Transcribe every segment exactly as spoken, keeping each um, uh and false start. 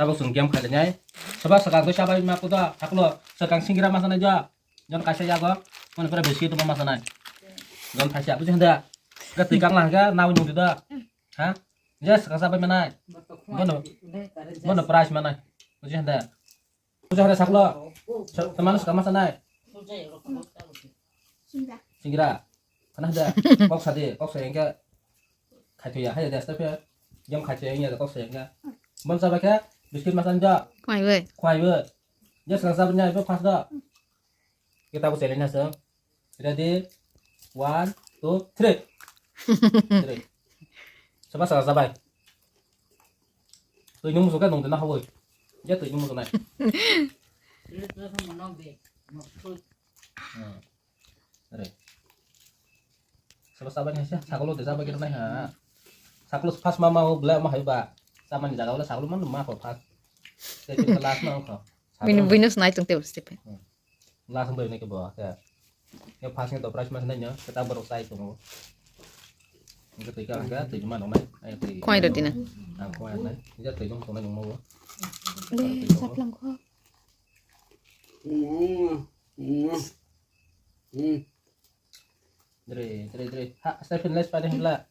Tabuk chwng game khainai. Soba swkang twi chabai ma kuda, saklo swkang singira ma sanai da. Jon kaisa yago, mani pura biscuit ma sanai. Jon kaisa, buji handa. Ga twi kang lang ga, nawi nung da. Ha? Je swkang chabai manai. Bono, bono prize manai. Buji handa. Buji handa saklo. Sa-, teman swkang ma sanai. Singira. Singira. Khana handa. Kok sadi, kok sa engke. Khaithuya, hai da step ya. Jam khaithuya ya kok sa engke. Bon chabai khe, biscuit ma sanai da. Khwai bai. Khwai bai. Je swkang chabai nai, bo first da. Kita bo challenge asa. Ready? One, two, three. Three. Soba swkang chabai. Twi nung musuka nung dena hawoi. Ya twi nung musuka nai. Hmm. Re. Soba chabai nai sa, saklo de chabai kira nai ha. Saklo first ma ma o bla ma hai ba. Chabai ni jaga wala saklo man ma ko first. Te last ma ko. Bini, bini snai tung te step. Hmm. Last bai nai ke bo, ya. Ya, first ni to prize mas nai no, kita borok chai tongo. Engke twi ka, engke twi ma nongnai, ai twi. Khwai rw dina. Ang khwai nai. Ya twi dong tongnai nongma bo. Le, saplang kho. Dre, dre, dre. Ha, Stephen les pai de himla.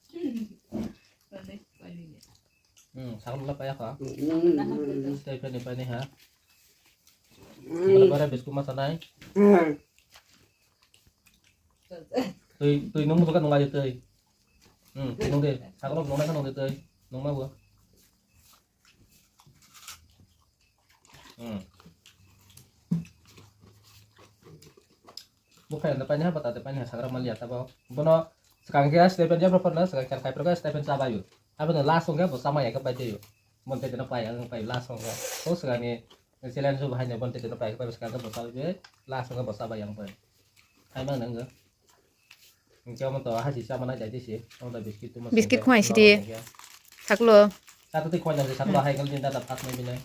Hmm, saklo la paya kha. Stephen ni pai ni ha. Bara, bara biscuit ma sanai. Twi, twi nung musuka nung aja twi. Hmm, twi nung de. Saklo nung nai nung de twi. Nung ma bo. Hmm. Bo khe anda paini ha, bata de paini ha, sagra mali ata bo. Bono swkang khe Stephen jabra porna, swkang khe kaiprok Stephen chabayu. Aboni last song khe bo chamai ya khe pai tei. Bon tei teno pai, ang pai last song khe. O swkang ni challenge bo haino bon tei teno pai khe pai swkang khe bo chabai be, last song khe bo chabai yang pai. Hai mang nang. Hingke omo to hachi sama nai jai disi, omo to biscuit tuma biscuit singke, khwai sidi. Saklo. Saklo tei khwai nang saklo hai kal din dada phas nai binai.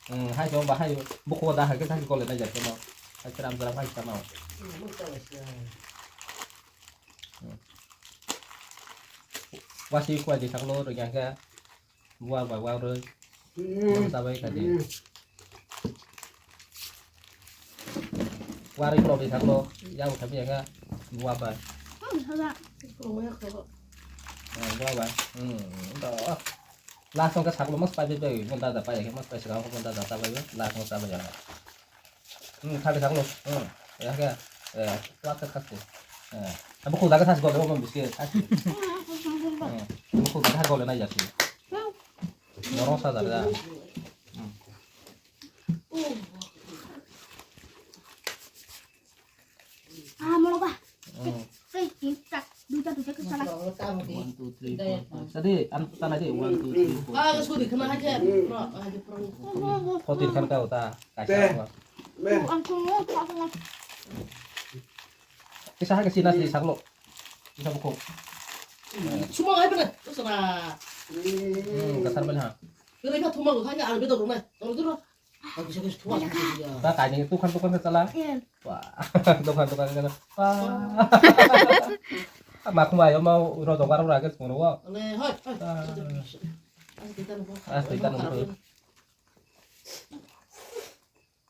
Hmm, hai jo ba hai buko da hai ke saklo le nai jai kono. Hai seram seram hai sama. Hmm. Wasi khwai di saklo ro yang ke. Buwa bai wa roi. Bang sabai kadi. Wa roi klo di thaklo. Ya u thabi ya ga. Buwa bai. Buwa bai. Hmm, do. Last song ka saklo mas pai bai. Mon da da pai ya mas pai sakang mon da da sabai. Last song sabai ya. Hmm, thale thaklo. Hmm. Ya ke. Eh, wa ka thakte. Eh. Abo ko daga thas gole omo biske thas. Hmm. Abo ko daga gole na yasi. Norong sa daga. Hmm. Ah, molo ba. Hmm. Sei, tin, char, duita, duita ke sala. One, two, three, four, five. Tadi, an, tan aja. One, two, three, four, five, six, seven, eight. Fourteen kan kau ta. Kaisa apa? Kisa ha kisi nasi saklo. Kisa buku. Semua hai benar. Terus sana. Hmm, kasar benar. Kira kira thuma lo thanya ang betul rumah. Kalau dulu. Aku bisa bisa thuma. Ta kaini tukhan tukhan ke chala. Wah, tukhan tukhan ke chala. Wah. Mak mai mau ro dogar ro ke semua. Ale, hai, hai. As kita nunggu.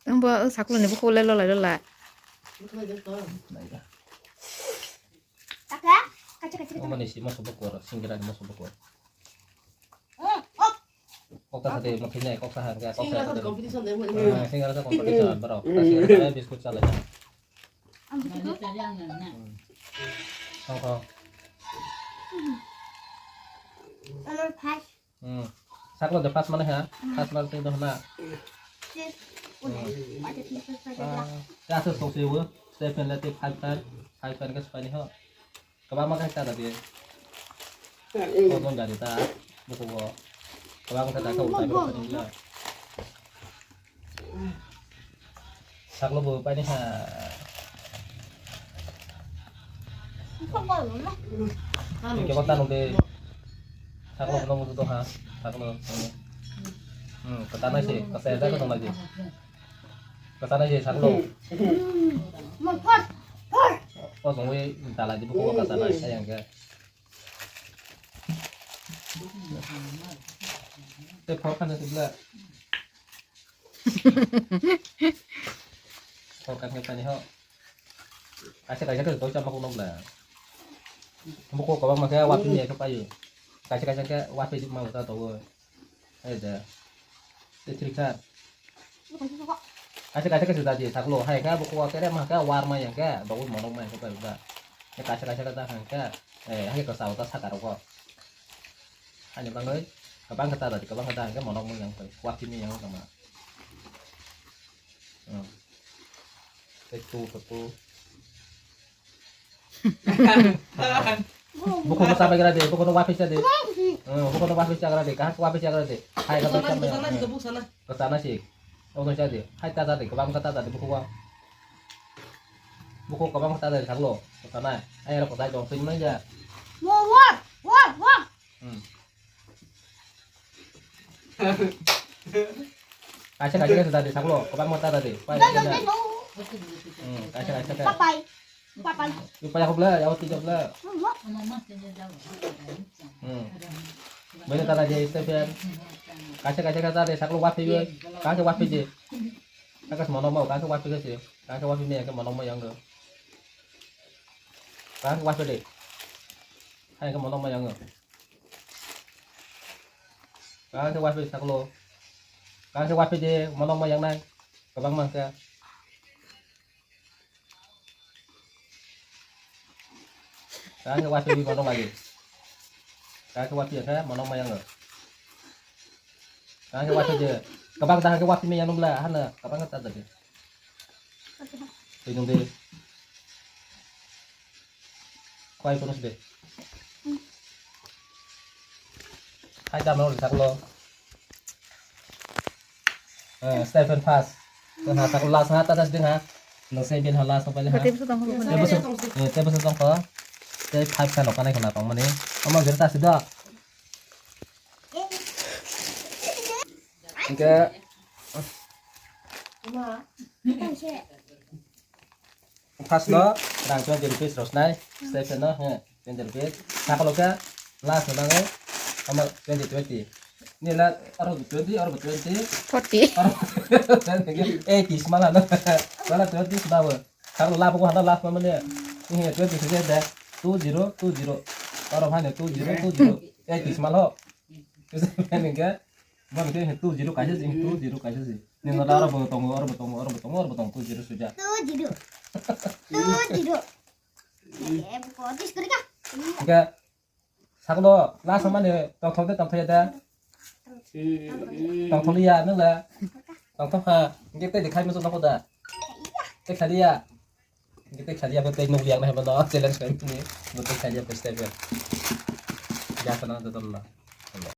Ang bo saklo ni bukhuk le lolai lolai. Taka? Kacha, kacha, kacha. Omo ni si moso bukur, singira ni moso bukur. Kokta sate mo khinai, koksa han ga, koksa. Singira sa competition de mo. Singira sa competition, bro. Singira sa biscuit chala. Ang biscuit. Song song. Ano pas. Hmm. Saklo de first mane ha? First mane tei dohna. Ah, ya se song se wo. Stephen le tei five five. Five five ke spani ho. Kaba ma kai ta da de. Ko don dari ta. Buku wo. Kaba ma kai ta ko ta ko. Saklo bo paini ha. Kebo tanu de. Saklo bo nunggu to ha. Saklo. Hmm, kata nai se, kata ya kata nai se. Kata nai se saklo. Oh, songwi dala di buku kata nai sayang ke. Tei phor khan se bla. Phor khan se pani ho. Kaisa kaisa khe tong chama kuno bla. Buko kwbangma khe wapi ni khe paio. Kaisa kaisa khe wapi ma ta to. Hai da. Tei thrik kha. Kaisa kaisa khe se da di saklo. Hai khe buko kere ma khe war ma yang khe. Babu monok ma yang khe paio da. Kaisa kaisa khe da hang khe. Eh, hai ko sao ta saka ro ko. Ani bangoi, kabang kata tadi, kabang kata hingke monok mung yang koi, wati mung yang sama. Hmm. Itu, itu. Buku no sampai kira de, buku no wapis de. Hmm, buku no wapis kira de, kahak wapis kira de. Hai, kata Sana, sana, sana, sana. Sana sih. Oh, no jadi. Hai, tata de, kabang kata tadi, buku wa. Buku kabang kata tadi, saklo. Kata na. Hai, ro kata dong, sing mana ya? Wah, wah, wah, wah. Hmm. Kaisa kaisa kaisa tadi saklo, kwbangma ta tadi. Pai, pai, pai. Hmm, kaisa kaisa ka. Papai. Papai. Yu paya ko bla, ya uti ko bla. Hmm. Bele ta tadi step ya. Kaisa kaisa ka tadi saklo wapi yo. Kaisa wapi je. Kaisa mono mau, kaisa wapi kaisa. Kaisa wapi me, kaisa mono mau yang do. Kaisa wapi de. Kaisa mono mau yang do. Kaham khe waiphi saklo. Kaham khe waiphi de, mono ma yang nai. Kwbangma khe. Kaham khe waiphi de, mono lagi. Kaham khe waiphi khe, mono ma yang. Kaham khe waiphi de. Kwbang dahar khe waiphi ma yang nung bla, hana, kwbang khe ta jadi. Twi nung de. Koi kono de. Hai dam no sak lo. Eh, Stephen pass. Twi ha sak last ha ta das ding ha. No se bin ha last pa ha. Kati bwswk tong kho? Tebwswk, eh, tebwswk tong kho. Tei five ka no kanai khna tong mani. Omo jora ta sido. Hingke first no rang twenty rupees rosnai, second no, he, twenty rupees. Sakalo khe last no nango, omo twenty, twenty. Nila aro twenty, aro twenty. Forty. Aro eighty sma lano. Wala twenty sma bo. Sakalo labo ko hada last no mane. Ni twenty se de. Two zero, two zero. Aro hane two zero, two zero. Eighty sma lo. Hingke Bo hingke two zero kaisa si, two zero kaisa si. Nini wngkha aro bo tongo, aro bo tongo, aro bo tongo, aro bo tongo, two zero suja. Two zero. Two zero. Eh, buko, tis kori ka? Hingke sakno last mani tongthok de tongthok ya da. Tongthok ya nung la. Tongthok ha. Hingke tei de khai musu nokho da. Tei khai ya. Hingke tei khaliya khe tei nukliya nai hwnba no challenge khlai mani. Bo tei khaliya khe step ya. Ya kana da donna.